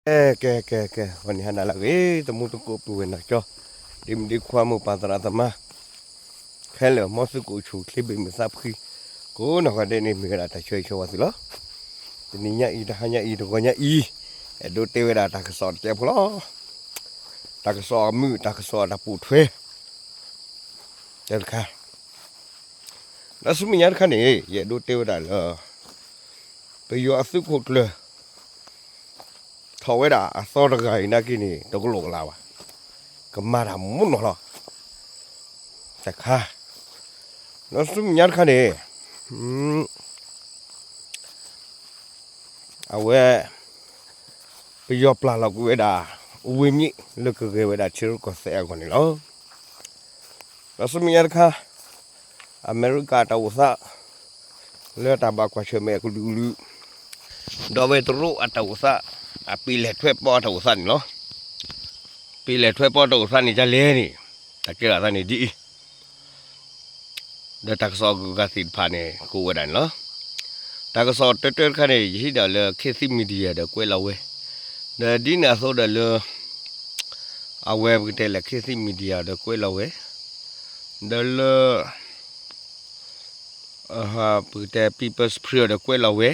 ကဲ ကဲ ကဲ ကဲ ဂီၤနံၤဟါနၤလၢအဂ့ၤ သမူသကိးပုၢ်ဝဲၢ်နီၢ်ကၠီ ဒ့မုၣ်ဒ့ခွါမိၢ်ပၢ်သရၣ်သမါ ခဲလၢာ် မ်သုကအိၣ်ဆူၣ်ချ့ဘၣ်မုာ်သးဖှံ ကိးနီၢ်ဂၤဒဲးန့ၣ် မ့ၢ်ဝဲဒၣ်တၢ်ဆၢဂ့ၤဆၢဝါသုလီၤ. တနံၤညါအံၤ တဟါညါအံၤ တဂီၤညါအံၤ အဲၣ်ဒိးတဲဝဲဒၣ်တၢ်ကစီၣ်တကဲဖိလီၤ. တၢ်ကစီၣ်အမုာ် တၢ်ကစီၣ်အတၢ်ပိာ်ထွဲ တခါ ဒီးဆူမဲာ်ညါတခါန့ၣ် ယအဲၣ်ဒိးတဲဝဲဒၣ်လၢ ပယီၤအသုးခိၣ်ကျၢၢ် ထီၣ်ဝဲဒၣ်အသီတဂၤအံၤနာ်က့န့ၣ် တကလိာ်ကလးဘၣ်, ကမၤတၢ်မူနီၢ်လီၤ. တခါ ဒီးဆူမဲာ်ညါတခါန့ၣ် အဝဲ ပယီၤပျၢ်လီၤကွံာ်ဝဲဒၣ် ဝ့ၢ်မံၣ် လၢကဂဲၤဝဲဒၣ်ထံရူၢ်ကီၢ်သဲးအဂီၢ်န့ၣ်လီၤ. ဒီးဆူမဲာ်ညါတခါ အမဲရကၤတၢ်အိၣ်သး လၢတၢ်ဘၣ်ကွၢ်ဆၢၣ်မဲာ်အကလုာ်ကလုာ် ဒီးဝဲတရူးအတၢ်အိၣ်သး အပ့ၤလဲၤထွဲပီအတၢ်အိၣ်သးန့ၣ်လီၤ. ပ့ၤလဲၤထွဲပီတၢ်အိၣ်သးန့ၣ်ဒ်လဲၣ်န့ၣ် တၢ်ကဲထီၣ်သးန့ၣ်ဒ်အံၤ ဒီးတၢ်ကစီၣ်အဂုၤအဂၤသ့ၣ်တဖၣ်န့ၣ် ကအိၣ်ဝဲဒၣ်န့ၣ်လီၤ. တၢ်ကစီၣ်တၢတၢတခါန့ၣ် ယဟံးဒီးလၢ ခေတ်သစ် Media ဒီးကွဲးလီၤဝဲ, ဒီးဒ်န့ၣ်အသိးဒီးလၢ အဝဲပကတဲလၢ ခေတ်သစ် Media ဒီးကွဲးလီၤဝဲ, ဒီးလၢ ပကတဲ People's Spring ဒီးကွဲးလီၤဝဲ,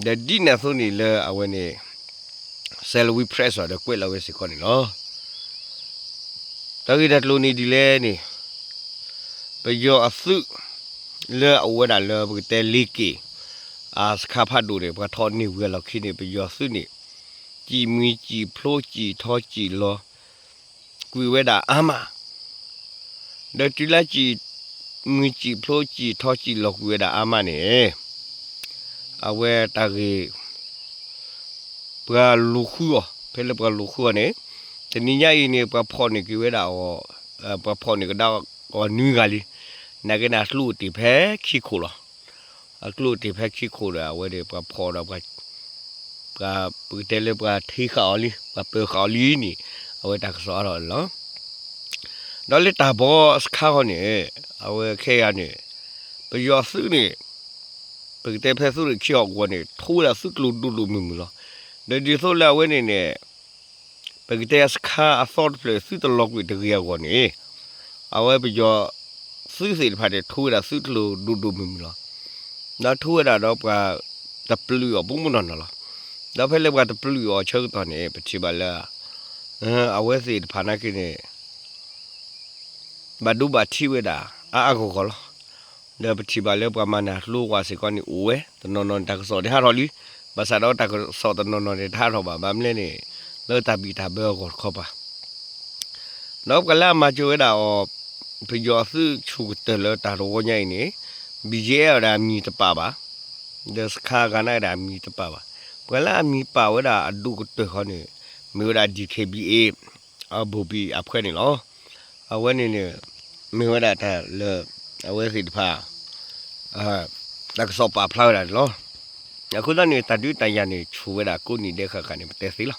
ဒီးဒ်န့ၣ်အသိးန့ၣ်လၢအဝဲန့ၣ် Salween Press ဒီးကွဲးလီၤဝဲစ့ၢ်ကီးန့ၣ်လီၤ. တၢ်ဂ့ၢ်တၢ်ကျိၤန့ၣ်ဒ်လဲၣ်န့ၣ် ပယီၤအသုး လၢအအိၣ်ဝဲဒၣ်လၢပကတဲလ့က့ၣ် အစခါဖးဒိၣ်န့ၣ် ပှၤထီၣ်န့ၢ်ဝံၤအလီၢ်ခံန့ၣ် ပယီၤသုးန့ၣ် စံၣ်မှံစံၣ်ဖျိစံၣ်ထီစံၣ်လီၤ ကွံာ်ဝဲဒၣ်အါမး, ဒီးတုၤလၢစံၣ်မှံစံၣ်ဖျိစံၣ်ထီစံၣ်လီၤကွံာ်ဝဲဒၣ်အါမးန့ၣ် အဝဲတၢ်ဂ့ၢ် ပှၤလူၤဃုအီၤ, ဖဲလၢပှၤလူၤဃုအီၤန့ၣ် တနံၤညါအံၤန့ၣ် ပှၤဖီၣ်န့ၢ်က့ၤဝဲဒၣ်အီၤ, ပှၤဖီၣ်န့ၢ်ကဒါအီၤနွံဂၤလံ, နာ်က့န့ၣ် အကျိအိၣ်တ့ၢ်ဖဲခံခိၣ်လီၤ. အကျိအိၣ်တ့ၢ်ဖဲခံခိၣ်ဒီး အဝဲန့ၣ် ပှၤဖီၣ်ဒီး ပှၤ ပကတဲလၢပှၤထံဃာ်အီၤလံ ပှၤပၢၤဃာ်အီၤလံန့ၣ် အဝဲတၢ်ကစီၣ်အါထီၣ်န့ၣ်လီၤ. ဒီးလၢတၢ်ဘီစခါဃီန့ၣ် အဝဲခဲအံၤန့ၣ် ပယီၤသုးန့ၣ် ပကတဲဖဲသုးရ့ၣ်ခံဟီၣ်ကဝီၤန့ၣ် ထိဝဲဒၣ်သုးကျိၤဒိၣ်ဒိၣ်မုၢ်မုၢ်လီၤ. ဒီးဒ်သိးလၢအဝဲန့ၣ်န့ၣ် ပကတဲအစခါအသီတဖျၢၣ်သုတလီၤကွံာ်တဂ့ၤအဂီၢ်န့ၣ် အဝဲပယီၤသုးသ့ၣ်တဖၣ်န့ၣ် ထိဝဲဒၣ်သုးကျိၤဒိၣ်ဒိၣ်မုၢ်မုၢ်လီၤ. ဒီးထိဝဲဒၣ်ဒီးပှၤတပျုာ်အီၤဘူးဘူးနီၢ်နီၢ်လီၤ. ဒီးဖဲလၢပှၤတပျုာ်အီၤဆၢကတီၢ်န့ၣ် ပထံၣ်ဘၣ်လၢ အဝဲသ့ၣ်တဖၣ်နာ်က့န့ၣ် ဘၣ်ဒိဘၣ်ထံးဝဲဒၣ် အါအါဂီၢ်ဂီၢ်လီၤ. ဒီးပထံၣ်ဘၣ်လၢပှၤမၤနၢၤကျိဝဲစ့ၢ်ကီးန့ၣ်အိၣ်ဝဲ တနီၤနီၤန့ၣ် တၢ်ကစီၣ်ဒၣ်ဟးထီၣ်လံ. ဘၣ်ဆၣ်ဒီးတၢ်ကစီၣ်တနီၤနီၤန့ၣ် တဟးထီၣ်ဘၣ် ဘၣ်မနုၤလဲၣ်န့ၣ် လၢတၢ်ဘံၣ်တၢ်ဘၢအဂီၢ်တခီပၤ ဒီးပှၤလၢအမၤစၢၤဝဲဒၣ်အီၤ ပယီၤအသုးဆူၣ်ကတၢၢ်လၢတၢ်တဝီညါအံၤန့ၣ် ဘံၣ်ယဲၢ် ဝဲဒၣ်အမံၤတပာ်ဘၣ်, ဒီးစခါဂၤနာ်က့ဒၣ်အမံၤတပာ်ဘၣ်. ပှၤလၢအမံၤပာ်ဝဲဒၣ်အဒိၣ်ကတၢၢ်ဃီန့ၣ် မ့ၢ်ဝဲဒၣ် DKBA အဘိၣ်ဘံၣ်အဖှဲန့ၣ်လီၤ. အဝဲန့ၣ်န့ၣ် မ့ၢ်ဝဲဒၣ်တၢ်လၢ အဝဲသ့ၣ်တဖၣ် တၢ်ကစီၣ်ပာ်ဖျါဝဲဒၣ်န့ၣ်လီၤ. အဃိသတးန့ၣ် တၢ်ဒုးတၢ်ယၤန့ၣ် ဆူၣ်ဝဲဒၣ်ကိးနံၤဒဲးဃၣ်ဃၣ်န့ၣ် ပတဲသ့လီၤ.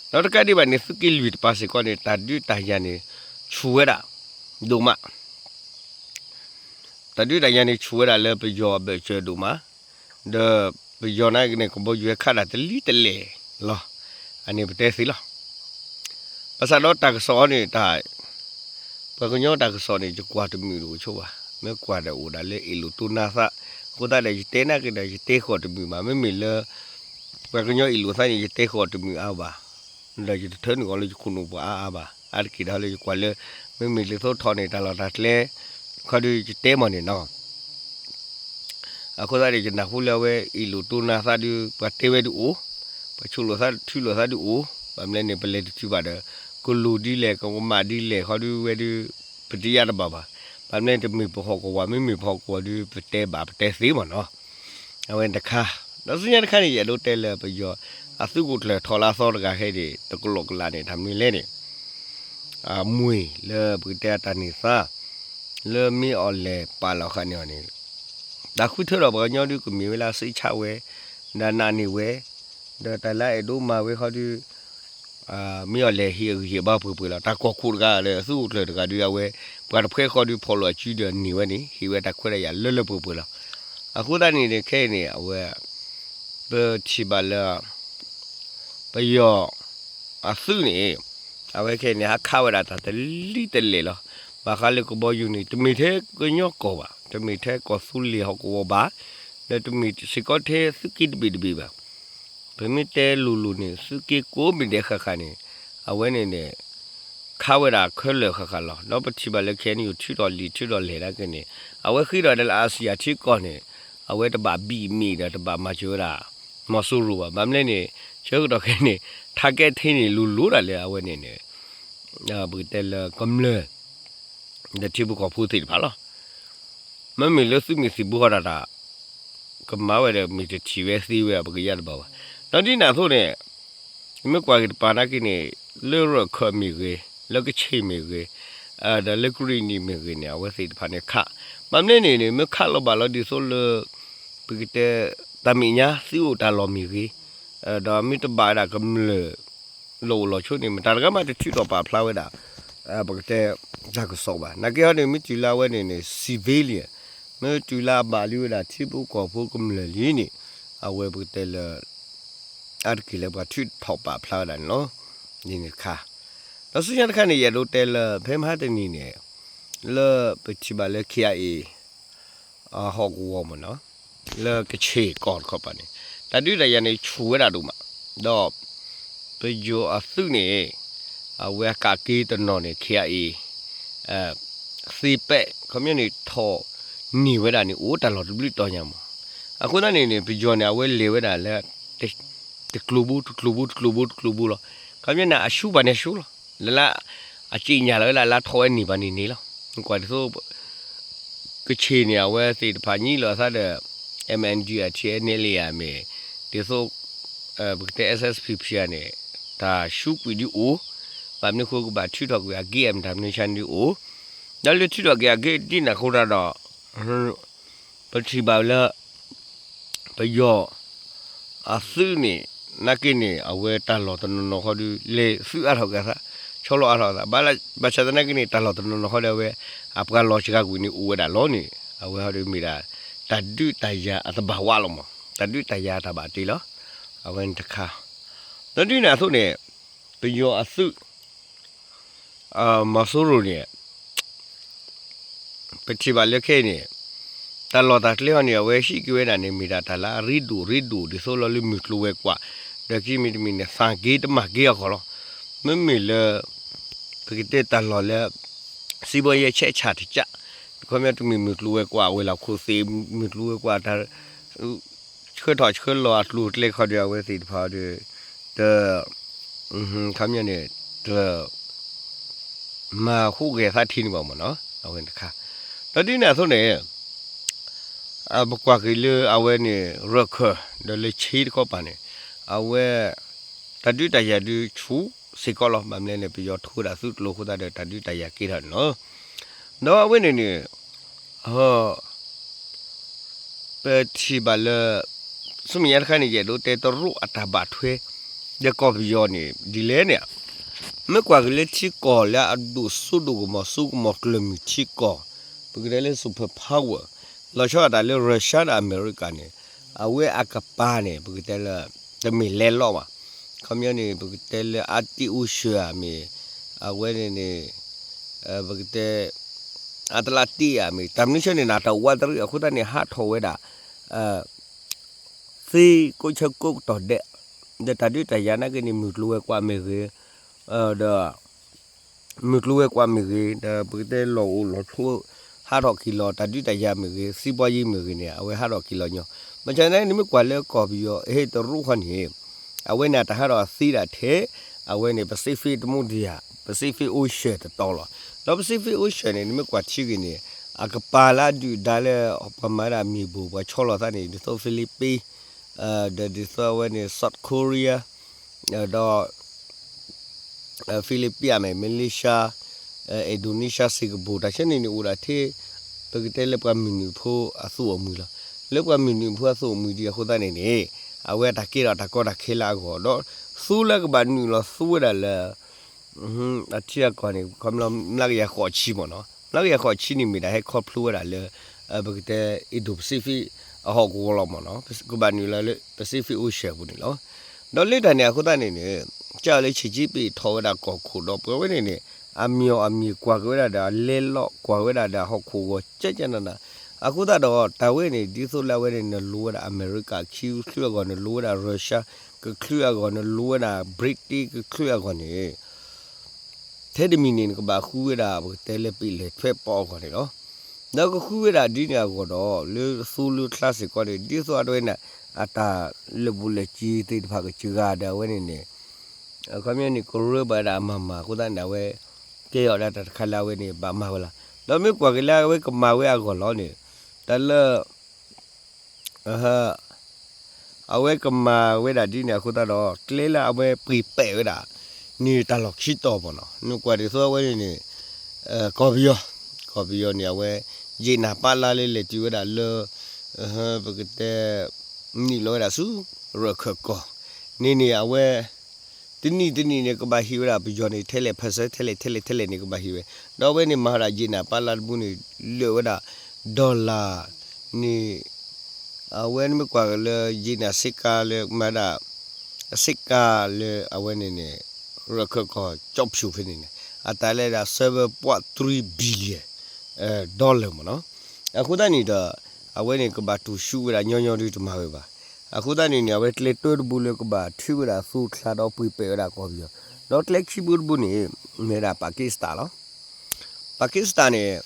ဒီးတကးဒံးဘၣ်န့ၣ် သုးက့လွံၢ်တပၤစ့ၢ်ကီးန့ၣ် တၢ်ဒုးတၢ်ယၤန့ၣ် ဆူၣ်ဝဲဒၣ် ဒိၣ်မး တၢ်ဒုးတၢ်ယၤန့ၣ် ဆူၣ်ဝဲဒၣ်လၢပယီၤအဘၢၣ်စၢၤဒိၣ်မး, ဒီးပယီၤနာ်က့န့ၣ် ကဘီယူၤဟဲခးဒၣ်တလံၤတလဲၣ်လီၤ. အန့ၣ်ပတဲသ့လီၤ. ဘၣ်ဆၣ်ဒီးတၢ်ကစီၣ်အီၤန့ၣ် တၢ် ပှၤကညီတၢ်ကစီၣ်န့ၣ် ယကွၢ်တမုာ်တအိၣ်ဆိဘၣ်. မ့ၢ်ကွၢ်ဒီးအိၣ်ဒၣ်လၢအ့ၣ်လိာ်တိၢ်နါသး, အဃိသတးဒီး ယတဲနာ်က့ဒီး ယတဲဃီၤတမုာ်ဘၣ်. မ့မ့ၢ်လၢ ပှၤကညီအ့ၣ်လိာ်သးန့ၣ် ယတဲဃီၤတမုာ်အါဘၣ်. ဒီးယတထၢနုာ်အီၤလၢယခိၣ်နူာ်ပှၤအါအါဘၣ်. အါတက့ၢ်ဒီးလၢယကွၢ်လၢ မ့မ့ၢ်လံာ်သိးထီၣ်န့ၣ် တၢ်လီၢ်တၢ်ကျဲ ခီဒီးယတဲမ့ၢ်န့ၣ်နီၤ အဃိသတးန့ၣ် ယနၢ်ဟူလၢအဝဲအ့ၣ်လိာ်တိၢ်နါသးဒုး ပှၤတဲဝဲဒုးအိၣ်, ပှၤဆိၣ်လိာ်သးထုးလိာ်သးဒုးအိၣ်, ဘၣ်မနုၤလဲၣ်န့ၣ် ပလဲၤတတုၤဘၣ်ဒီး ကလိၤဒ်လဲၣ်ကမၣ်ဒ်လဲၣ်ဃီဒုးဝဲဒုး ပတယါတဘၣ်ဘၣ်. ဘၣ်မနုၤလဲၣ် တမ့ၢ်ပဟီၣ်ကဝီၤ မ့မ့ၢ်ပဟီၣ်ကဝီၤဒုး ပတဲဘၣ်ပတဲသ့မ့ၢ်နီၤ အဝဲတခါ, ဒီးဆူညါတခါန့ၣ် ယအဲၣ်ဒိးတဲလၢပယီၤ အသုးခိၣ်ကျၢၢ်ထီၣ်လၢအသီတဂၤခဲအံၤန့ၣ် တကလီၢ်ကလးန့ၣ် တၢ်မနုၤလဲၣ်န့ၣ် အမ့ၢ်လၢပကတဲအတၢ်န့ၢ်သါ လၢမ့ၢ်အီၤလဲၤပာ်လီၤဃာ်န့ၢ်အီၤန့ၣ် တၢ်ဃုထၢဒီးပှၤကညီဒုးကမ့ၢ်ဝဲလၢအစံးဆၣ်ဝဲ ဒီးနာ်န့ၢ်ဝဲ ဒီးတၢ်လၢအအဲၣ်ဒိးမၤဝဲဃီဒုး မ့ၢ်အီၤလဲၤဟ့ၣ်အဂံၢ်ဟ့ၣ်ဘါပှဲၤပှဲၤလီၤ. တၢ်ကွၢ်ခိၣ်တဂၤလၢ သုးခိၣ်ကျၢၢ်တဂၤဒုးအဝဲ ပှၤတဖှဲဃီဒုးဖီၣ်လိာ်အစုဒီးန့ၢ်ဝဲန့ၣ် ဟ့ၣ်ဝဲတၢ်ခွဲးတၢ်ယာ်လၢလၢပှဲၤပှဲၤလီၤ. အဃိသတးန့ၣ်န့ၣ် ခဲအံၤန့ၣ် အဝဲ ပထံၣ်ဘၣ်လၢ ပယီၤအသုးန့ၣ် အဝဲခဲအံၤန့ၣ် ဟးခးဝဲဒၣ်တၢ်တလံၤတလဲၣ်လီၤ. ဘၣ်ဃးလၢကဘီယူၤန့ၣ် တမ့ၢ်ထဲကညီကီၢ်ဘၣ်, တမ့ၢ်ထဲကီၢ်သူလ့ၤဟီၣ်ကဝီၤဘၣ်, ဒီးတမ့ၢ်စ့ၢ်ကီးထဲသုးက့တဘ့ၣ်တဘ့ၣ်ဘၣ်. ပမ့ၢ်တဲလိၤလိၤန့ၣ် သုးက့ကိးမံၤဒဲးဃၣ်ဃၣ်န့ၣ် အဝဲန့ၣ်န့ၣ် ခးဝဲဒၣ်ခဲလၢာ်ဃၣ်ဃၣ်လီၤ. ဒီးပထံၣ်ဘၣ်လၢ ခဲအံၤ ထုးထီၣ်လံာ်ထုးထီၣ်လဲၢ်နာ်က့န့ၣ် အဝဲဃ့ထီၣ်ဒၣ်လၢအစံယၤထံကီၢ်န့ၣ် အဝဲတဘၣ်ဘံၣ်မံၣ်ဒီးတဘၣ်မၤစၢၤဝဲဒၣ် မီၤစိရိၤဘၣ်. ဘၣ်မနုၤလဲၣ်န့ၣ် ဆၢကတီၢ်ခဲအံၤန့ၣ် ထးကဲထ့န့ၣ် လိၤလိၤဒၣ်လၢအဝဲန့ၣ်န့ၣ် ပကတဲလၢကမျၢၢ် ဒီးထံဖိကီၢ်ဖိသ့ၣ်တဖၣ်လီၤ. မ့မ့ၢ်လၢသုးမုၢ်သံၣ်ဘိဃီတၢ်တၢ် ကမၤဝဲဒီးမ့ၢ်တထံၣ်ဝဲသ့ဝဲ ပကယါတဘၣ်ဘၣ်. ဒီးဒ်န့ၣ်အသိးန့ၣ် မ့ၢ်ကွၢ်က့ၤတပၤနာ်က့န့ၣ် လၢရၢၢ်ခၢၣ်မ့ၢ်ဂ့ၤ, လၢကဆ့ၣ်မ့ၢ်ဂ့ၤ, ဒီးလၢကရ့ၣ်နံၣ်မ့ၢ်ဂ့ၤန့ၣ် အဝဲသ့ၣ်တဖၣ်န့ၣ်ခး. ဘၣ်မနုၤလဲၣ်န့ၣ်န့ၣ် မ့ၢ်ခးလီၤဘၣ်လီၤဒ်သိးလၢ ပကတဲ တၢ်မဲာ်ညါသံအိၣ်တၢ်လီၢ်မ့ၢ်ဂ့ၤ, ဒီးမ့ၢ်တဘၣ်ဝဲဒၣ်ကမျၢၢ် လီၢ်အိၣ်လီၢ်ဆိးန့ၣ် မတၤတဂၤမးတထုးထီၣ်ပာ်ဖျါဝဲဒၣ် ပကတဲ တၢ်ကစီၣ်ဘၣ်. နာ်က့ဟီန့ၣ် မ့ၢ်တုၤလၢအဝဲန့ၣ်န့ၣ် civilian မ့ၢ်တုၤလၢအဘၣ်လံဝဲဒၣ်ထံဖိကီၢ်ဖိကမျၢၢ်လံန့ၣ် အဝဲပကတဲလၢ အါတက့ၢ်လၢပှၤထုးထီၣ်ပာ်ဖျါဝဲဒၣ်န့ၣ်လီၤ. န့ၣ်တခါ ဒီးဆူညါတခါန့ၣ် ယအဲၣ်ဒိးတဲလၢ ဖဲမဟါတနံၤန့ၣ် လၢပထံၣ်ဘၣ်လၢ KIA ဟီၣ်ကဝီၤမ့ၢ်နီၤ လၢကဆ့ၣ်ကီၢ်တခီပၤန့ၣ် တၢ်ဒုးတၢ်ယၤန့ၣ်ဆူၣ်ဝဲဒၣ်ဒိၣ်မး, ဒီးပယီၤအသုးန့ၣ် အဝဲအကးက့ၤတနီၤန့ၣ် KIA သ့ပဲး ခီပညီန့ၣ် ထီၣ်န့ၢ်ဝဲဒၣ်န့ၣ်အိၣ်တၢ်လီၢ်တဘျုးတီၤညါမး. အဃိသတးန့ၣ်န့ၣ် ပယီၤန့ၣ် အဝဲလဲၤဝဲဒၣ်လၢ တကျိၤဘိ တကျိၤဘိ တကျိၤဘိ တကျိၤဘိလီၤ. ခီပညီန့ၣ် အဆူၣ်ပှၤန့ၣ်ဆူၣ်လီၤ. လၢလၢ အစံၣ်ညါလီၤဝဲဒၣ်လၢအထီၣ်ဝဲန့ၢ်ဘၣ်န့ၣ်န့ၣ်လီၤ. ကွၢ်ဒ်သိး ကဆ့ၣ်န့ၣ် အဝဲသ့ၣ်တဖၣ်ညံလိာ်အသးဒီး MNDAA TNLA မ့ၢ် ဒ်သိး ပကတဲ SSPP န့ၣ် တၢ်ဆူးကွံာ်ဒုးအိၣ်, ဘၣ်မနုၤအဃိကဘၣ်ထုးထီၣ်ကွံာ်အက့ၢ်အမတၤမနုၤဆါန့ၣ်ဒုးအိၣ်, ဒီးလၢထုးထီၣ်က့ၤအက့ၢ်ဒ်န့ၣ်အဃိတၢ်ဒီး ပထံၣ်ဘၣ်လၢ ပယီၤအသုးန့ၣ် နာ်က့န့ၣ် အဝဲတၢ်လီၢ်တနီၤနီၤဃီဒုး လဲၤသုးအါထီၣ်က့ၤအသး, ဆီလီၤအါထီၣ်အသး, ဘၣ်ဆၣ်သနာ်က့န့ၣ် တၢ်လီၢ်တနီၤနီၤဃီဒီးအဝဲ အပှၤလီၤစှၤကွံာ်န့ၣ်အိၣ်ဝဲဒၣ်လီၤန့ၣ် အဝဲဟီဒုးမ့ၢ်ဒၣ် တၢ်ဒုးတၢ်ယၤအတဘၣ်ဝးလီၤမး, တၢ်ဒုးတၢ်ယၤတၢ်ဘၣ်တ့လီၤ. အဝဲန့ၣ်တခါ ဒီးဒ်န့ၣ်အသိးန့ၣ် ပယီၤအသုး မီၤစိရိၤန့ၣ် ပထံၣ်ဘၣ်လၢခဲအံၤန့ၣ် တၢ်လီၢ်တၢ်ကျဲဟီန့ၣ် အဝဲဟံးက့ၤဝဲဒၣ်န့ၣ် မ့ၢ်ဒၣ်တၢ်လၢအရ့ဒိၣ်ရ့ဒိၣ် ဒ်သိးလီၤလၢမုၢ်ကျိၤဝဲၤကွာ်, ဒီးခံမံၤတမံၤန့ၣ် သၣ်က့ၤတမၢ်က့ၤအဂီၢ်လီၤ. မ့မ့ၢ်လၢ ပကတဲတၢ်လီၢ်လၢ စံးဘီယဲဆဲးဆၣ်တကး, ခီပညီတမ့ၢ်မုၢ်ကျိၤဝဲၤကွာ် ဝဲၤလီၢ်ခိၣ်သ့ၣ် မုၢ်ကျိၤဝဲၤကွာ်တၢ် ဆှၢထီၣ်ဆှၢလီၤအကျိၤအကျဲခီဒီး အဝဲသ့ၣ်တဖၣ်ဒီး တ ခီပညီန့ၣ် တ မၤဟူးဂဲၤသးထံန့ၣ်ဘၣ်မ့ၢ်နီၤ အဝဲတခါ. ဒီးဒ်န့ၣ်အသိးန့ၣ် ပကွၢ်က့ၤလၢအဝဲန့ၣ် ရၢၢ်ခၢၣ် ဒီးလၢဆ့တခီပၤန့ၣ် အဝဲ တၢ်ဒုးတၢ်ယၤဒုးဆူၣ်စ့ၢ်ကီးလီၤ. ဘၣ်မနုၤလဲၣ်န့ၣ် ပယီၤထိဝဲဒၣ်သုးကျိၤအဃိသတးဒီး တၢ်ဒုးတၢ်ယၤကဲထီၣ်န့ၣ်လီၤ. ဒီးအဝဲန့ၣ်န့ၣ် ပထံၣ်ဘၣ်လၢ ဆူမဲာ်ညါတခါန့ၣ် ယအဲၣ်ဒိးတဲတရူးအတၢ်ဘၣ်ထွဲ ဒီးကီၢ်ပယီၤန့ၣ် ဒ်လဲၣ်န့ၣ် မ့ၢ်ကွၢ်က့ၤလၢထံကီၢ်လၢအဒိၣ်စိဒိၣ်ကမီၤစိကမီၤကျၢၢ်မုၢ်ထံကီၢ် ပကတဲလၢ super power လီၤဆီဒၣ်တၢ်လၢ Russia ဒီးအမဲရကၤန့ၣ် အဝဲအကပၤန့ၣ် ပကတဲလၢ တမ့ၢ်လဲၤလီၤဘၣ်. ခီပညီန့ၣ် ပကတဲလၢ Arctic Ocean ဧါမ့ၢ် အဝဲန့ၣ်န့ၣ် ပကတဲ Atlantic ဧါမ့ၢ် တၢ်မနုၤဆၢန့ၣ် နတၢ်ဝးတရံးအဃိသတးန့ၣ် ဟးထီၣ်ဝဲဒၣ် သ့ကိးဆၢကိးကတီၢ်ဒဲး ဒီးတၢ်ဒုးတၢ်ယၤနာ်က့န့ၣ် မုၢ်ကျိၤဝဲၤကွာ်မ့ၢ်ဂ့ၤ ဒီး မုၢ်ကျိၤဝဲၤကွာ်မ့ၢ်ဂ့ၤ ဒီးပကတဲလီၢ်အိၣ်လီၢ်ဆိး ဟးထီၣ်ခံလီၤ တၢ်ဒုးတၢ်ယၤမ့ၢ်ဂ့ၤ စံးဘီယံမ့ၢ်ဂ့ၤန့ၣ် အဝဲဟးထီၣ်ခံလီၤညီ. ဘၣ်ဆၣ်သနာ်က့န့ၣ် မ့ၢ်ကွၢ်လၢကီၢ်ပယီၤဟဲတရူးဃီန့ၣ် အဝဲန့ၣ်တၢ်ဟးထီၣ်အသ့ဒၣ်ထဲ အဝဲန့ၣ် Pacific တမူဒံယၤ Pacific Ocean တတီၤလီၤ. ဒီး Pacific Ocean န့ၣ် နမ့ၢ်ကွၢ်ထံဂ့ၤန့ၣ် အကပၤလၢအဒုၣ်ဒါလၢ ပှၤမၤဒၣ်မ့ၢ်ဘိၣ် ပှၤဆီလီၤသးန့ၣ် ဒ်သိး Philippines ဒီးဒ်သိးအဝဲန့ၣ် South Korea ဒီး Philippines မ့ၢ် Malaysia Indonesia Singapore တၢ်ဆၢန့ၣ်န့ၣ်အိၣ်ဒၣ်ထဲ ပကတဲလၢပှၤမုၢ်နုာ်ဖိအသုးအမုၢ်လီၤ. လၢပှၤမုၢ်နုာ်ဖိအသုးအမုၢ်ဒ်အဃိသတးန့ၣ်န့ၣ် အဝဲအတၢ်ကဲထီၣ်တၢ်ကီတၢ်ခဲလၢအဂီၢ် ဒီးသူလၢကဘၣ်နုာ်လီၤသူဝဲဒၣ်လၢ အထံအကီၢ်န့ၣ် ခီဖျိမျးကယၤဃိးဆံမ့ၢ်နီၤ မျးကယၤဃိးဆံန့ၣ်မ့ၢ်ဒၣ်ဟဲခီဖျိဝဲဒၣ်လၢ ပကတဲ Indo-Pacific အဟီၣ်ကဝီၤလီၤမ့ၢ်နီၤ ကဘၣ်နုာ်လီၤလၢ Pacific Ocean ပူၤန့ၣ်လီၤ. ဒီးလၢတၢ်န့ၣ်အဃိသတးန့ၣ်န့ၣ် ကၢ်လၢဆံးကၠံပ့းထီၣ်ဝဲဒၣ်ကီၢ်ခိၣ်ဒီးပှဲၤဝဲန့ၣ်န့ၣ် အမံၤအီၤအမံၤကွၢ်က့ၤဝဲဒၣ်ဒီးအလဲလီၤကွၢ်ဝဲဒၣ်ဒီးအဟီၣ်ခိၣ်ဂီၤကဲကဲနးနး, အဃိသတးဒီးတၢ်ဝဲန့ၣ် ဒ်သိးလၢအဝဲန့ၣ် နလိၤဝဲဒၣ်အမဲရကၤခံကချုးအဂီၢ် နလိၤဝဲဒၣ်ရၢၡါကချုးအဂီၢ် နလိၤဝဲဒၣ် British ကချုးအဂီၢ်န့ၣ် ထဲတမံၤန့ၣ် နကဘၣ်ဃုဝဲဒၣ် ပကတဲလၢပ့ၤလဲၢ်ထွဲပီအဂီၢ်န့ၣ်လီၤ. ဒီးကဃုဝဲဒၣ်ဒ်န့ၣ်အဂီၢ်ဒီး လၢသိလၢချါစ့ၢ်ကီးန့ၣ် ဒ်သိးအဝဲန့ၣ် အတၢ်လၢာ်ဘူၣ်လၢာ်စ့ၤသ့ၣ်တဖၣ်ကစၢ်ဂၤဒီးအဝဲန့ၣ်န့ၣ် အခီပညီန့ၣ် ကရၢဘၣ်ဝဲဒၣ်အမၤမၤအဃိသတးန့ၣ် အဝဲကဲအီၤဒၣ်တၢ်တခါလၢအဝဲန့ၣ် ဘၣ်မၤဝဲလီၤ. ဒီးမ့ၢ်ကွၢ်က့ၤလၢအဝဲကမၤဝဲအဂီၢ်လီၤန့ၣ် တၢ်လၢ အဝဲကမၤဝဲဒၣ်ဒ်န့ၣ်အဃိသတးဒီး ကျဲလၢအဝဲပှ့ၤပဲာ်ဝဲဒၣ် န့ၣ်တၢ်လီၢ်ခံတီၤမ့ၢ်နီၤ နကွၢ်ဒ်သိးအဝဲန့ၣ်န့ၣ် ကီၢ်ပယီၤ ကီၢ်ပယီၤန့ၣ် အဝဲ ယံာ်နၢ်ပၢ်လါလၢလဲၤတုၤဝဲဒၣ်လၢ ပကတဲ နုာ်လီၤဝဲဒၣ်ဆူ ရၢၢ်ခၢၣ်ကီၢ်န့ၣ်န့ၣ် အဝဲ တနံၣ်တနံၣ်န့ၣ် ကဘၣ်ဟံးဝဲဒၣ်ပယီၤန့ၣ် ထဲလဲၣ် percent ထဲလဲၣ် ထဲလဲၣ် ထဲလဲၣ်န့ၣ် ကဘၣ်ဟံးဝဲ, ဒီးအဝဲန့ၣ်မၤဝဲဒၣ်ယံာ်နၢ်ပၢ်လါတဘိန့ၣ် လၢာ်ဝဲဒၣ် dollar န့ၣ် အဝဲန့ၣ်မ့ၢ်ကွၢ်က့ၤလၢယံာ်နၢ်စ့ကၤလၢမၤဒၣ် အစ့ကၤလၢအဝဲန့ၣ်န့ၣ် ရၢၢ်ခၢၣ်ကီၢ်ကၠီဖၠူၣ်ဖဲန့ၣ်န့ၣ် အတၢ်လဲၤဒၣ် seven point three billion dollar မ့ၢ်နီၤ. အဃိသတးန့ၣ်ဒီး အဝဲန့ၣ်ကဘၣ်တူၢ်ဆူၣ်ဝဲဒၣ်ညီညီဒုတမၤဝဲဘၣ်. အဃိသတးန့ၣ်န့ၣ် အဝဲကျဲတၢတဘိလၢကဘၣ်ထုးဝဲဒၣ်သူချါဒီးပှ့ၤပဲာ်ဝဲဒၣ်ကီၢ်ပယီၤ, ဒီးကျဲခံဘိတဘိန့ၣ် မ့ၢ်ဝဲဒၣ် Pakistan လီၤ. Pakistan န့ၣ်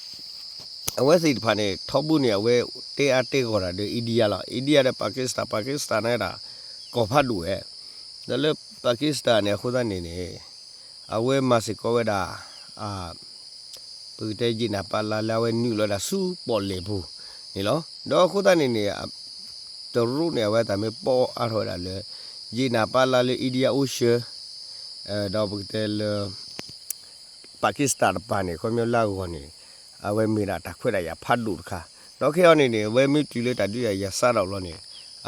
အဝဲသ့ၣ်တဖၣ်န့ၣ် ထီဘိန့ၣ် အဝဲတဲအါတဲဂီၢ်တၢ်ဒီး India လီၤ. India ဒီး Pakistan, Pakistan န့ၣ်ဒၣ် ကီၢ်ဖးဒိၣ်ဝဲ, ဒီးလၢ Pakistan န့ၣ် အဃိသတးန့ၣ်န့ၣ် အဝဲမၤစ့ၢ်ကီးဝဲဒၣ် ပကတဲယံာ်နၢ်ပၢ်လါလၢအဝဲနုာ်လီၤဝဲဒၣ်ဆူပီၣ်လဲၣ်ပူၤန့ၣ်လီၤ. ဒီးအဃိသတးန့ၣ်န့ၣ် တရူးန့ၣ် အဝဲတၢ်မ့ၢ်ပီအါထီၣ်ဝဲဒၣ်လၢ ယံာ်နၢ်ပၢ်လါလၢ India Ocean ဒီးပကတဲလၢ Pakistan တပၤန့ၣ် ခီပညီလၢအဂီၢ်န့ၣ် အဝဲမ့ၢ်ဒၣ်တၢ်ခွဲးတၢ်ယာ်ဖးဒိၣ်တခါ, ဒီးခဲအံၤန့ၣ်န့ၣ် အဝဲမ့ၢ်တုၤလၢတၢ်ဒုးတၢ်ယၤစးထီၣ်လီၤန့ၣ်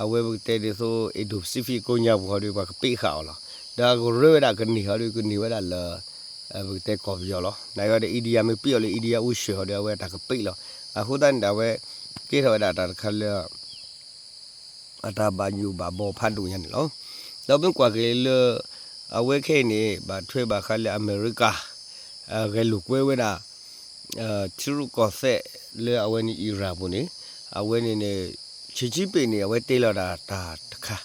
အဝဲပကတဲဒ်သိး Indo-Pacific ကိညါပူၤဟီဒီး ပှၤကပ့းဃာ်အီၤလီၤ. ဒီးအကရၢဝဲဒၣ်ကန့ၢ်ဟီဒီး ကန့ၢ်ဝဲဒၣ်လၢ ပကတဲကီၢ်ပယီၤလီၤ. နာ်က့ဒီး India မ့ၢ်ပ့းအီၤလၢ India Ocean ဟီဒီး အဝဲတၢ်ကပ့းလီၤ. အဃိသတးန့ၣ်ဒီး အဝဲကဲထီၣ်ဝဲဒၣ်တၢ်တခါလၢ အတၢ်ဘၣ်ယိၣ်ဘၣ်ဘီဖးဒိၣ်ညါန့ၣ်လီၤ. ဒီးမ့ၢ်ကွၢ်က့ၤလၢ အဝဲခဲအံၤန့ၣ် ဘၣ်ထွဲဘၣ်ဃးလၢအမဲရကၤ ဂဲၤလိာ်ကွဲဝဲဒၣ် ထံရူၢ်ကီၢ်သဲးလၢအဝဲန့ၣ် Iran ပူၤန့ၣ် အဝဲန့ၣ်န့ၣ် ဆံးဆံးပ့းန့ၣ် အဝဲတဲလီၤဒၣ်တၢ်တခါ,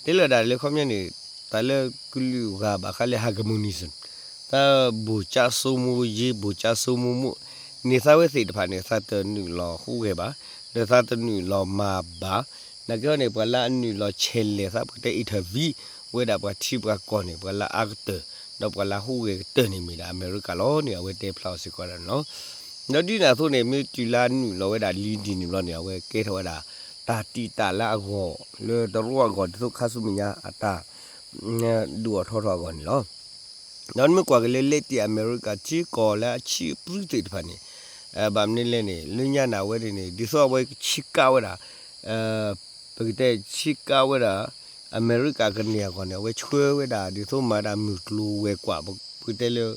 တဲလီၤဒၣ်လၢခီပညီန့ၣ် တၢ်လၢကလုာ်ဂၤဘၣ်ဃးလၢ hegemony သးဘူးကၠါစိမိၤယ့ ဘူးကၠါစိမိၤမိၣ်န့ၣ် သးဝဲသ့ၣ်တဖၣ်န့ၣ် သးတနုာ်လီၤဟူးဂဲၤဘၣ်, ဒီးသးတနုာ်လီၤမၤဘၣ်. နာ်က့ဟီန့ၣ် ပှၤလၢအနုာ်လီၤဆဲးလဲၤသး ပကတဲ intervene ဝဲဒၣ်ပှၤထံပှၤကီၢ်န့ၣ် ပှၤလၢအအါကတၢၢ် ဒီးပှၤလၢဟူးဂဲၤကတၢၢ်န့ၣ်မ့ၢ်ဒၣ်အမဲရကၤလီၤန့ၣ် အဝဲတဲဖျါအီၤစ့ၢ်ကီးဒၣ်န့ၣ်လီၤ. ဒီးဒ်န့ၣ်အသိးန့ၣ် မ့ၢ်တုၤလၢအနုာ်လီၤဝဲဒၣ်လံဒ်န့ၣ်ဘျီန့ၣ် အဝဲကဲထီၣ်ဝဲဒၣ် တၢ်တံာ်တာ်လၢအဂီၢ် လၢတရူးအဂီၢ် ဒ်သိးခါဆူမဲာ်ညါအတၢ် ဒုးအိၣ်ထီၣ်ထီၣ်အဂီၢ်န့ၣ်လီၤ. ဒီးနမ့ၢ်ကွၢ်က့ၤလၢ လဲတံၢ်အမဲရကၤထံကီၢ်လၢအဆံးပြံသ့ၣ်တဖၣ်န့ၣ် ဘၣ်မနုၤလဲၣ်န့ၣ် လၢညါန့ၣ် အဝဲန့ၣ်န့ၣ် ဒ်သိးအဝဲကဆံးကါဝဲဒၣ် ပကတဲဆံးကါဝဲဒၣ် အမဲရကၤကန့ၢ်အဂီၢ်န့ၣ် အဝဲဆှၢဝဲဒၣ် ဒ်သိးမၤဒၣ်မုၢ်ကျိၤဝဲၤကွာ် ပကတဲလၢ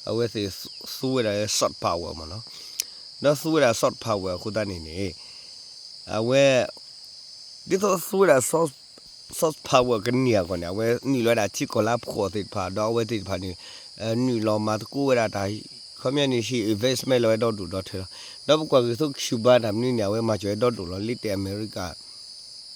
အဝဲသ့ၣ်သူဝဲဒၣ်လၢ soft power မ့ၢ်နီၤ. ဒီးသူဝဲဒၣ် soft power အဃိသတးန့ၣ်န့ၣ် အဝဲ ဒ်သိးသူဝဲဒၣ် soft, soft power ကန့ၢ်အဂီၢ်န့ၣ် အဝဲနုာ်လီၤဝဲဒၣ်ထံကီၢ်လၢအဖှီၣ်သ့ၣ်တဖၣ် ဒီးအဝဲသ့ၣ်တဖၣ်န့ၣ် နုာ်လီၤမၤသကိးဝဲဒၣ်တၢ် ခီပညီန့ၣ် ဟ့ၣ် investment လီၤဝဲဒီဒူၣ်ဒီထၢလီၤ. ဒီးပကွၢ်က့ၤသိး Cuba တၢ်မနုၤန့ၣ် အဝဲမၤစၢၤဝဲဒီဒူၣ်လီၤ လၢတၢ်အမဲရကၤ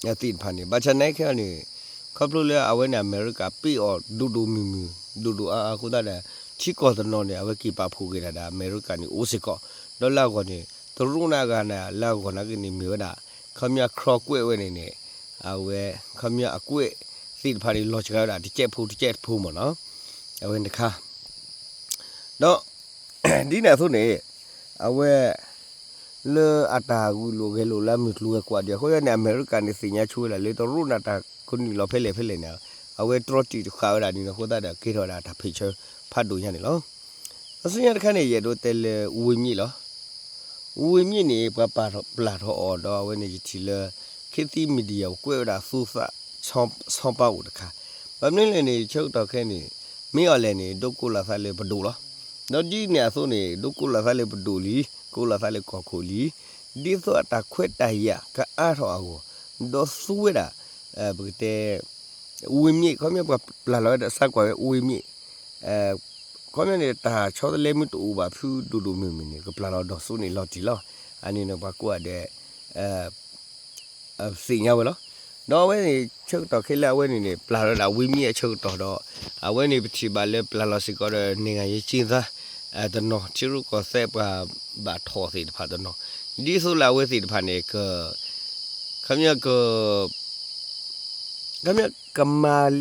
သ့ၣ်တဖၣ်န့ၣ် ဘၣ်ဆၣ်နာ်က့န့ၣ် ခီဖျိလၢအဝဲန့ၣ် အမဲရကၤပ့းအီၤဒိၣ်ဒိၣ်မုၢ်မုၢ် ဒိၣ်ဒိၣ်အါအါအဃိသတးဒီး ထံကီၢ်တနီၤန့ၣ် အဝဲက့ၤပာ်ဖှိၣ်က့ၤတၢ်ဒီး အမဲရကၤန့ၣ်အိၣ်စ့ၢ်ကီး ဒီးလၢအဂီၢ်န့ၣ် တရူးန့ၣ်အဂၤန့ၣ် လၢအဂီၢ်နာ်က့န့ၣ် မ့ၢ်ဝဲဒၣ် ခီပညီ ခြောက်ကွဲး ဝဲန့ၣ်န့ၣ် အဝဲ ခီပညီအကွဲးသ့ၣ်တဖၣ်န့ၣ် လီၤစှၤဝဲဒၣ်တကဲးဖိတကဲးဖိမ့ၢ်နီၤ အဝဲန့ၣ်တခါ ဒီး ဒ်န့ၣ်အသိးန့ၣ် အဝဲ လၢအတၢ်ဂုာ်လိာ်ဂဲၤလိာ်လၢအမုၢ်ကျိၤဝဲၤကွာ်ဒံးအဃိန့ၣ် အမဲရကၤန့ၣ်သ့ၣ်ညါဆိဝဲဒၣ်လၢတရူးန့ၣ်တၢ်ကနုာ်လီၤဖဲလဲၣ်ဖဲလဲၣ်န့ၣ် အဝဲတြီတံာ်တဃာ်ဝဲဒၣ်န့ၣ်အဃိသတးဒီး ကဲထီၣ်ဝဲဒၣ်တၢ်ဖံးဆၢဖးဒိၣ်ညါန့ၣ်လီၤ. အဆူညါတခါန့ၣ် ယအဲၣ်ဒိးတဲလၢ ဝ့ၢ်မံၣ်လီၤ. ဝ့ၢ်မံၣ်န့ၣ် ပှၤပာ်ပျၢ်ထီၣ်အီၤဒီးအဝဲန့ၣ်ယထံၣ်လၢ ခေတ်သစ် media ကွဲးဝဲဒၣ်သူသး ဆီပါဝ်တခါ ဘၣ်မနုၤလဲၣ်န့ၣ် ဆၢကတီၢ်ခဲအံၤန့ၣ် မ့ၢ်အီၤလဲၣ်န့ၣ် ဒိးကိးလီၤသးလၢပဒိၣ်လီၤ. ဒီးဒ်န့ၣ်အသိးန့ၣ် ဒိးကိးလီၤသးလၢပဒိၣ်လံ, ကိးလီၤသးလၢကီၢ်ခိၣ်လံ, ဒ်သိးအတၢ်ခွဲးတၢ်ယာ်ကအါထီၣ်အဂီၢ်, ဒီးသူဝဲဒၣ် ပကတဲ ဝ့ၢ်မ့ၣ် ခီပညီပှၤပျၢ်လီၤဝဲဒီး စးကွၢ်ဝဲဝ့ၢ်မ့ၣ်, ခီပညီန့ၣ် တၢ်ဆီတလဲမ့ၢ်တအိၣ်ဘၣ်ဖုဒိၣ်ဒိၣ်မုၢ်မုၢ်န့ၣ် ကပျၢ်လီၤဒီးစိန့ၣ်လီၤတံၢ်လီၤ. အန့ၣ်န့ၣ် ပှၤကိးဂၤဒဲး သ့ၣ်ညါဝဲလီၤ. ဒီးအဝဲန့ၣ် ဆၢကတီၢ်ခဲလၢာ်အဝဲန့ၣ်န့ၣ် ပျၢ်လီၤဒၣ်ဝ့ၢ်မ့ၣ်အဆၢကတီၢ်ဒီး အဝဲန့ၣ်ပထံၣ်ဘၣ်လၢပျၢ်လီၤစ့ၢ်ကီးဒီး နံၣ်ဂၤယ့ကၠ့သါ တနီၤ ထံရူၢ်ကီၢ်သဲးပှၤဘၣ်ထီၣ်သ့ၣ်တဖၣ်တနီၤ, ဒ်သိးလၢအဝဲသ့ၣ်တဖၣ်န့ၣ် က ခီပညီက ခီပညီကမၤ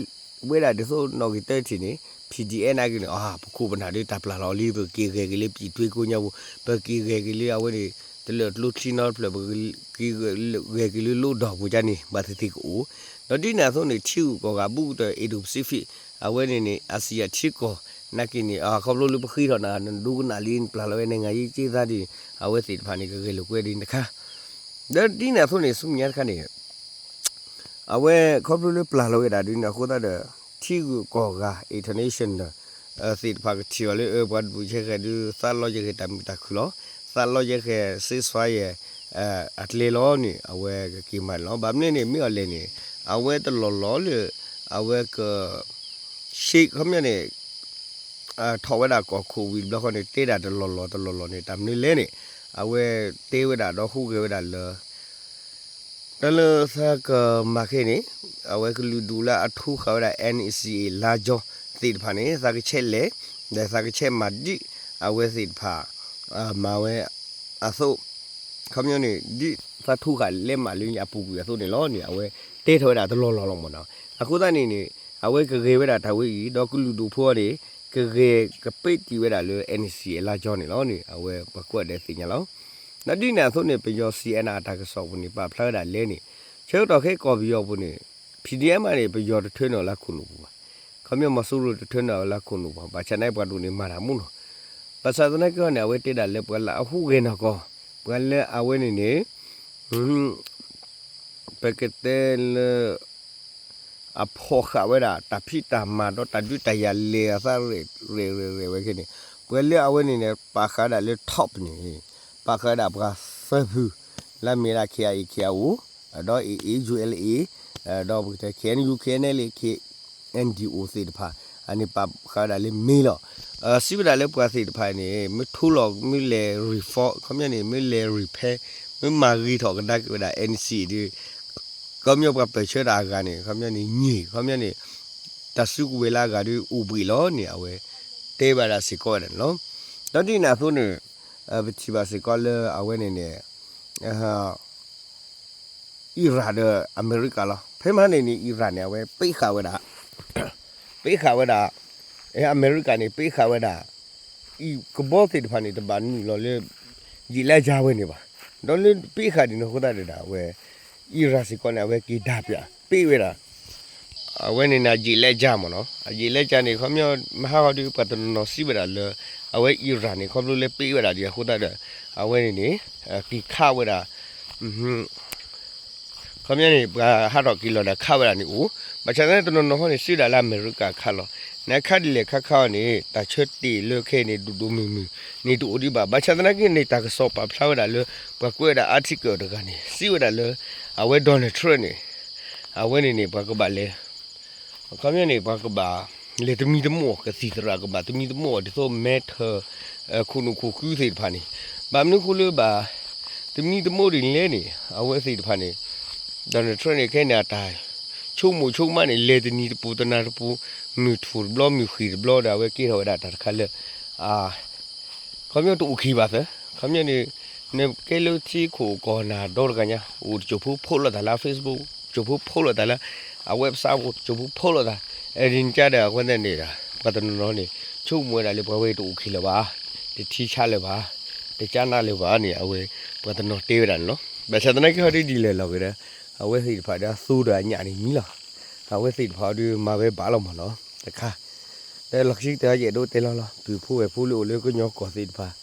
ဝဲဒၣ်ဒ်သိးနီၣ်ဂံၢ်တၢထံၣ်န့ၣ် PDF နာ်က့န့ၣ် အ ပခိၣ်ပနၢ်ဒ်တၢ်ပျၢ်လီၤလံ ပက့ၤဂဲၤက့ၤလၢ ပြည်တွင်း ကိညါပူၤ ပက့ၤဂဲၤက့ၤလၢအဝဲန့ၣ် တလၢာ်ကျိချံနီတဖျၢၣ် ပက့ၤဂဲၤက့ၤလၢလိၣ်ဒီၣ်ပူၤကန့ၣ် ဘၣ်သ့ၣ်သ့ၣ်ကအိၣ်, ဒီးဒ်န့ၣ်အသိးန့ၣ် ထံဂုၤကီၢ်ဂၤဘူးကတၢၢ် Indo-Pacific အဝဲန့ၣ်န့ၣ် အၣ်စံၣ်ယၣ်ထံကီၢ် နာ်က့န့ၣ် ခီဖျိလၢပဃ့ထီၣ်နၤ နဒိကနၣ်လံ နပျၢ်လီၤဝဲနံၣ်ဂၤယ့ကၠ့သါဒ်န့ၣ် အဝဲသ့ၣ်တဖၣ်န့ၣ် ကဂဲၤလိာ်ကွဲဒ်န့ၣ်တခါ, ဒီးဒ်န့ၣ်အသိးန့ၣ် ဆူမဲာ်ညါတခါန့ၣ် အဝဲခီဖျိလၢပျၢ်လီၤဝဲဒၣ်ဒ်န့ၣ်အဃိသတးဒီး ထံဂုၤကီၢ်ဂၤ international သ့ၣ်တဖၣ်ကထံၣ်အီၤလၢ ပှၤဒုးယဲၢ်ဃဲၤဒုး သးလီယဲၢ်ဃဲၤတၢ်မုာ်တၢ်ခုၣ်လီၤ. သးလီယဲၢ်ဃဲၤ ceasefire အကျဲလီၤန့ၣ် အဝဲကက့ၤမၤန့ၣ်လီၤ. ဘၣ်မနုၤန့ၣ် မ့ၢ်အီၤလဲၣ်န့ၣ် အဝဲတလီၢ်လီၤလၢ အဝဲက ရှ့ ခီပညီန့ၣ် ထီၣ်ဝဲဒၣ်ကီၢ်ခိၣ်ဝံၤတဘျီဃီန့ၣ် တဲဒၣ်တလီၢ်လီၤတလီၢ်လီၤန့ၣ် တၢ်မနုၤလဲၣ်န့ၣ် အဝဲတဲဝဲဒၣ်ဒီးဟူးဂဲၤဝဲဒၣ်လၢ တၢ်လၢသးကမၤခဲအံၤန့ၣ် အဝဲကလုာ်ဒူၣ်လၢအထူဃာ်ဝဲဒၣ် NCA လါကၠီသ့ၣ်တဖၣ်န့ၣ် သးကဆဲးလဲၤ ဒီးသးကဆဲးမၤဒ်အဝဲသ့ၣ်တဖၣ် မၤဝဲအသိး ခီပညီန့ၣ် ဒ်သးထူဃာ်လဲၤမၤလၢအပူၤကွံာ်အသိးန့ၣ်လီၤန့ၣ် အဝဲတဲထီၣ်ဝဲဒၣ်တလီၢ်လီၢ်လီၤမ့ၢ်နီၤ. အဃိသတးန့ၣ်န့ၣ် အဝဲကဂဲၤဝဲဒၣ်တၢ်ဝဲအံၤ ဒီးကလုာ်ဒူၣ်ဖိအံၤန့ၣ် ကဂဲၤကပ့းတံာ်ဝဲဒၣ်လၢ NCA လါကၠီန့ၣ်လီၤန့ၣ် အဝဲပှၤကိးဂၤဒဲးသ့ၣ်ညါလီၤ. ဒီးဒ်န့ၣ်အသိးန့ၣ် ပယီၤ CNA အတၢ်ကစီၣ်ပူၤန့ၣ် ပာ်ဖျါဝဲဒၣ်လဲၣ်န့ၣ် ဆၢကတီၢ်ခဲကီၢ်ပယီၤပူၤန့ၣ် PDF မးန့ၣ် ပယီၤတထၢနုာ်လၢခိၣ်နူာ်ပူၤဘၣ်. ခီပညီမီၤစိရိၤတထၢနုာ်လၢခိၣ်နူာ်ပူၤ ဘၣ်ဆၣ်သနာ်က့ပှၤဒိၣ်န့ၣ်မၤတၢ်မူနီၤ. ဘၣ်ဆၣ်သနာ်က့ဟီန့ၣ် အဝဲတဲဒၣ်လၢပှၤလၢအဟူးဂဲၤနီၢ်ကီၢ် ပှၤလၢအဝဲန့ၣ်န့ၣ် ပကတဲလၢ အဖီၣ်ဃာ်ဝဲဒၣ် တၢ်ဖံးတၢ်မၤဒီးတၢ်ဒုးတၢ်ယၤလဲၤအသးရဲၣ်ရဲၣ်ရဲၣ်ရဲၣ်ဝဲခဲအံၤန့ၣ် ပှၤလၢအဝဲန့ၣ်န့ၣ် ပာ်ဃာ်ဝဲဒၣ်လၢ top န့ၣ် ပာ်ဃာ်ဝဲဒၣ်ပှၤသၢဖု လၢအမ့ၢ်ဒၣ် KIA KIO ဒီး AA ULA ဒီးပကတဲ KNU KNLA KNDO သ့ၣ်တဖၣ် အန့ၣ်ပာ်ဃာ်ဝဲဒၣ်လၢမ့ၢ်လီၤ. စံးဝဲဒၣ်လၢပှၤသ့ၣ်တဖၣ်န့ၣ် မ့ၢ်ထူလီၤ မ့ၢ်လဲၤ reform ခီပညီန့ၣ် မ့ၢ်လဲၤ repair မ့ၢ်မၤဂ့ၤထီၣ်ကဒါက့ၤဝဲဒၣ် NCA ဒီး ခီပညီပှၤပၢၢ်ဆၢတၢ်အဂၤန့ၣ် ခီပညီန့ၣ် န့ၢ် ခီပညီန့ၣ် တၢ်စုကဝဲၤလၢအဂၤဒီးအိၣ်ဘှံးလီၤန့ၣ် အဝဲတဲဘၣ်ဒၣ်စ့ၢ်ကီးဝဲဒၣ်န့ၣ်လီၤ. ဒီးဒ်န့ၣ်အသိးန့ၣ် ပထံၣ်ဘၣ်စ့ၢ်ကီးလၢအဝဲန့ၣ်န့ၣ် အံရၣ်ဒီးအမဲရကၤလီၤ. ဖဲမဟါန့ၣ်န့ၣ် အံရၣ်န့ၣ် အဝဲပ့းဃာ်ဝဲဒၣ် ပ့းဃာ်ဝဲဒၣ် အမဲရကၤန့ၣ် ပ့းဃာ်ဝဲဒၣ် အံၤကဘီသ့ၣ်တဖၣ်န့ၣ် တဘၣ်နုာ်လီၤလၢ ယံာ်လၢယၤဝဲန့ၣ်ဘၣ်. ဒီးလၢပ့းဃာ်ဒ်န့ၣ်အဃိသတးဒီး အဝဲ အံရၣ်စ့ၢ်ကီးန့ၣ် အဝဲက့ၤဒၢ်ပၠး ပ့းဝဲဒၣ် အဝဲန့ၣ်န့ၣ် ယံာ်လၢယၤမ့ၢ်နီၤ. အယံာ်လၢယၤန့ၣ် ခီပညီ မဟါဃီဒီး ပှၤတနီၤနီၤစံးဝဲဒၣ်လၢ အဝဲအံရၣ်န့ၣ် ခီဖျိလၢပ့းဝဲဒၣ်ဒ်အဃိသတးဒီး အဝဲန့ၣ်န့ၣ် က့ၤခးဝဲဒၣ် ခီပညီန့ၣ် ပှၤဟးထီၣ်က့ၤလီၤဒီးခးဝဲဒၣ်န့ၣ်အိၣ်, ဘၣ်ဆၣ်သနာ်က့တနီၤနီၤဟီန့ၣ် စံးဝဲဒၣ်လၢအမဲရကၤခးလီၤ. နခးဒ်လဲၣ်ခါခါအီၤန့ၣ် တၢ်ဆၢတဲာ်လၢခဲအံၤန့ၣ် ဒိၣ်ဒိၣ်မုၢ်မုၢ်န့ၣ်တအိၣ်ဒံးဘၣ်. ဘၣ်ဆၣ်သနာ်က့န့ၣ် တၢ်ကစီၣ်ပာ်ဖျါဝဲဒၣ်လၢ ပှၤကွဲးဝဲဒၣ် article တဂၤန့ၣ် စံးဝဲဒၣ်လၢ အဝဲ Donald Trump န့ၣ် အဝဲန့ၣ်န့ၣ် ပှၤကဘၣ်လဲၤ အခီပညီန့ၣ် ပှၤကဘၣ်လဲၤသမံသမိး ကသံၣ်သရၣ်ကဘၣ်သမံသမိး ဒ်သိး mental ခိၣ်နူာ်ခိၣ်ဃုသ့ၣ်တဖၣ်န့ၣ် ဘၣ်မနုၤအဃိလၢဘၣ်သမံသမိးဒ်လဲၣ်န့ၣ် အဝဲသ့ၣ်တဖၣ်န့ၣ် Donald Trump န့ၣ် ခဲန့ၣ် အတၢ်ဆိကမိၣ်ဆိကမးန့ၣ် လဲၤတနံၤတပူၤတနၤတပူၤ မုၢ်ထူၣ်တဘျီမုၢ်ဃ့ၢ်တဘျီဒီး အဝဲကဲထီၣ်ဝဲဒၣ်တၢ်တခါလၢ ခီပညီတအိၣ်ခံဘၣ်သၢ, ခီပညီန့ၣ် နကဲလၢထံခိၣ်ကီၢ်နၢ်ဒီတဂၤညါ အိၣ်တစိၢ်ဖိဖီၣ်လိာ်သးလၢ Facebook တစိၢ်ဖိဖီၣ်လိာ်သးလၢ အ website ဖိ တစိၢ်ဖိဖီၣ်လိာ်သး, အဒ်န့ၣ်ကဒီး အဃိသတးန့ၣ်ဒီး ပှၤတနီၤနီၤန့ၣ် ဆိကမိၣ်ဝဲဒၣ်လၢပှၤဝဲတအိၣ်ခံလၢၤဘၣ်, တထံဆါလၢၤဘၣ်, တကနၣ်လၢၤဘၣ်န့ၣ် အဝဲ ပှၤတနီၤတဲဝဲဒၣ်န့ၣ်လီၤ. ဘၣ်ဆၣ်သနာ်က့ဟီဒ်ဒ်လဲၣ်လီၤက့ၤဒီး အဝဲသ့ၣ်တဖၣ်ဒီးအသူဒီးအညၣ်န့ၣ်မံလီၤ. အဝဲသ့ၣ်တဖၣ်အီၤဒီးမၤဝဲဘၣ်လီၤမ့ၢ်နီၤ တခါ ဒီးလီၢ်ခံကတၢၢ်ယအဲၣ်ဒိးတဲလီၤလီၤ ပုၢ်ဖိဝဲၢ်ဖိလၢအိၣ်လၢကညီကီၢ်သ့ၣ်တဖၣ်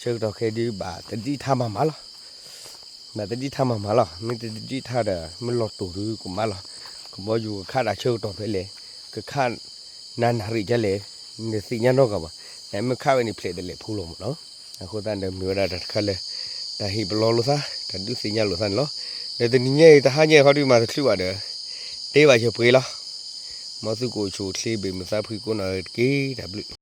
ဆၢကတီၢ်ခဲအံၤဒုးဘၣ်တဒံးထါမၤမၤလီၤ. ဘၣ်တဒံးထါမၤမၤလီၤ. မ့ၢ်တဒံးထါဒီး မ့ၢ်လီၤတိၢ်ဒုးကမၤလီၤ. ကဘီယူၤကခးတၢ်ဆၢကတီၢ်ဖဲလဲၣ်, ကခးနၤနၣ်ရံၣ်ဒ်လဲၣ်, နသ့ၣ်ညါနီတဂၤဘၣ်. နမ့ၢ်ခးဝဲန့ၣ်ဖျဲးတလဲးဖိလီၤမ့ၢ်နီၤ. အဃိသတးဒီးမ့ၢ်ဝဲဒၣ်တၢ်တခါလၢ တၢ်ဟ့ၣ်ပလီၢ်လိာ်သး, တၢ်ဒုးသ့ၣ်ညါလိာ်သးန့ၣ်လီၤ. ဒီးတနံၤညါအံၤ တဟါညါအံၤခီဒုးမၤတချုးဘၣ်ဒီး တဲဘၣ်ယပှ့ၤလီၤ. မ်သုကအိၣ်ဆူၣ်အိၣ်ချ့ ဘၣ်မုာ်သးဖှံကိးနီၢ်ဂၤတက့ၢ်. တၢ်ဘျုး.